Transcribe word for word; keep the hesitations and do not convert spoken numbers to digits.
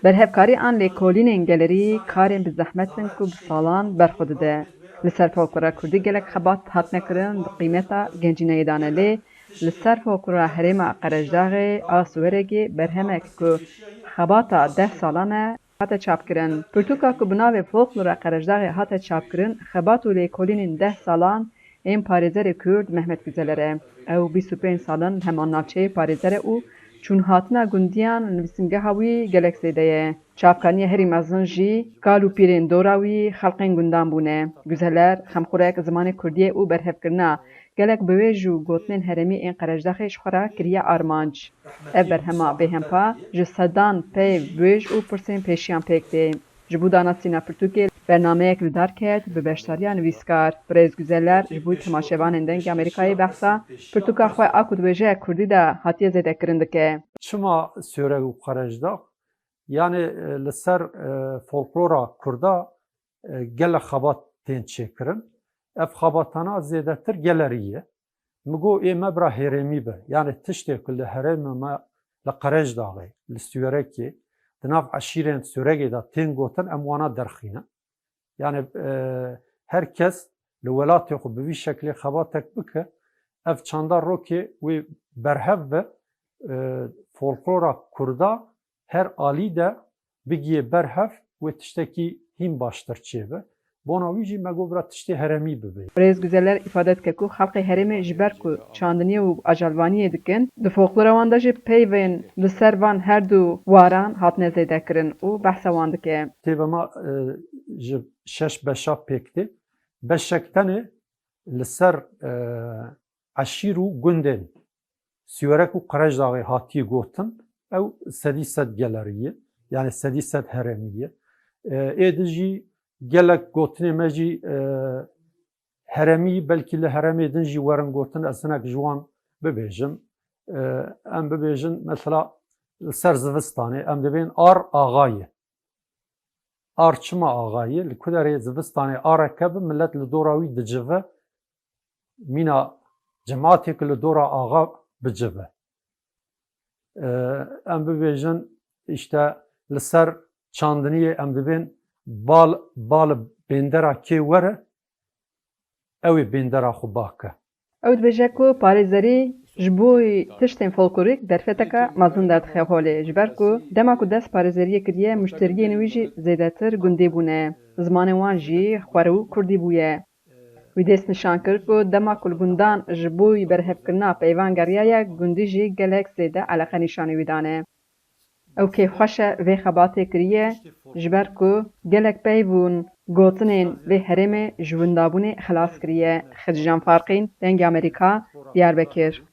Berhevkarî an lêkolînên gelerî karên bi zehmet in ku bi salan ber xwe dide. Li ser folklora kurdî gelek xebat hatine kirin, bi qîmeta gencîneyê dane lê li ser folklora herêma Qerejdaxê a Siwerekê berhemek ku xebata deh salan e, hate çapkirin. Pirtûka ku bi navê Folklora Qerejdaxê hate çapkirin, xebat û lêkolînên deh salan ên parêzerê Kurd Mehmet Güzeler e. Ew bîst û pênc sal in li heman navçeyê parêzer e û çûnhatina gundiyan li nivîsingeha wî gelek zêde ye. Çapkaniya herî mezin jî kal û pîrên dora wî xelqên gundan bûne. Güzeler, xemxurek, zimanê kurdiyê û berhevkirina gelek biwêj û gotinên herêmî ên Qerejdaxê ji xwe re kiriye armanc. Ev berhema bêhempa ji sedan peyv, biwêj û pirsên pêşiyan pêk tê. Ji bo danasîna pirtûkê bernameyek li dar ket bi beşdariya nivîskar. Birêz Güzeler ji bo temaşevanên Dengê Amerîkayê behsa pirtûka xwe a ku dibêje kurdî de hatiye zêdekirin dike. Çima Siyorek û Qerejdax? Yanî, e, li ser, e, folklora kurda, e, gelek xebat tên çêkirin. Ev xebatana zêdetir gelerî ye. Min got, ê me bira herêmî be. Yanî tiştê ku li herêma me, li Qerejdaxê, li Siwerekê, di nav eşîrên Siwerekê de tên gotin, em wana derxînin. Yanî, e, her kes li welatê xwe bi vî şeklê xebatek bike, ev çanda rokê wê berhev be, e, folklora kurda her alî de bigiyê berhev, wê tiştekî hîn baştir çêbe. Bona wî jî me got bira tiştê herêmî bibe. Birêz Güzeler îfade dike ku xelkê herêmê ji ber ku çandiniyê û ajalvaniyê dikin, di folklora wan de jî peyvên li ser van her du waran hatine zêdekirin û behsa wan dike. Têbe me, e, ji şeş beşa pêk tê. Beşek tenê li ser, e, eşîr û gundên Siyorek û Qerejdaxê hatiye gotin, ew sedî sed gelerî ye, yanî sedî sed herêmî ye. E, ê din jî gelek gotinê me jî, e, herêmî, belkî li herêmê din jî werin gotin, ez hinek ji wan bibêjim. E, em bibêjin, mesela, li ser zivistanê em dibên ar axa ye. Ar çima axa ye? Li ku derê zivistanê areke bi, milet li dora wî dicive, mîna cemaatê ku li dora axa bicive. Ee, em bibêjin, îşte li ser çandiniyê em dibên bal, bal bêndera kê were, ew ê bêndera xwe bake. Ew dibêje ku parêzerî ji bo tiştên folklorîk derfeteke mezin derdixe holê, ji ber ku dema ku dest parêzeriyê kiriye, muşteriyên wî jî zêdetir gundî bûne. Zimanê wan jî xwerû kurdî bûye. Wî dest nîşan kir ku dema ku li gundan ji bo berhevkirina peyvan geriyaye, gundî jî gelek zêde eleqe nîşanî wî dane. Ew kêfxweş e vê xebatê kiriye, ji ber ku gelek peyv û gotinên vê herêmê ji windabûnê xilas kiriye. Xecîcan Farqîn, Dengê Amerîka, Diyarbekir.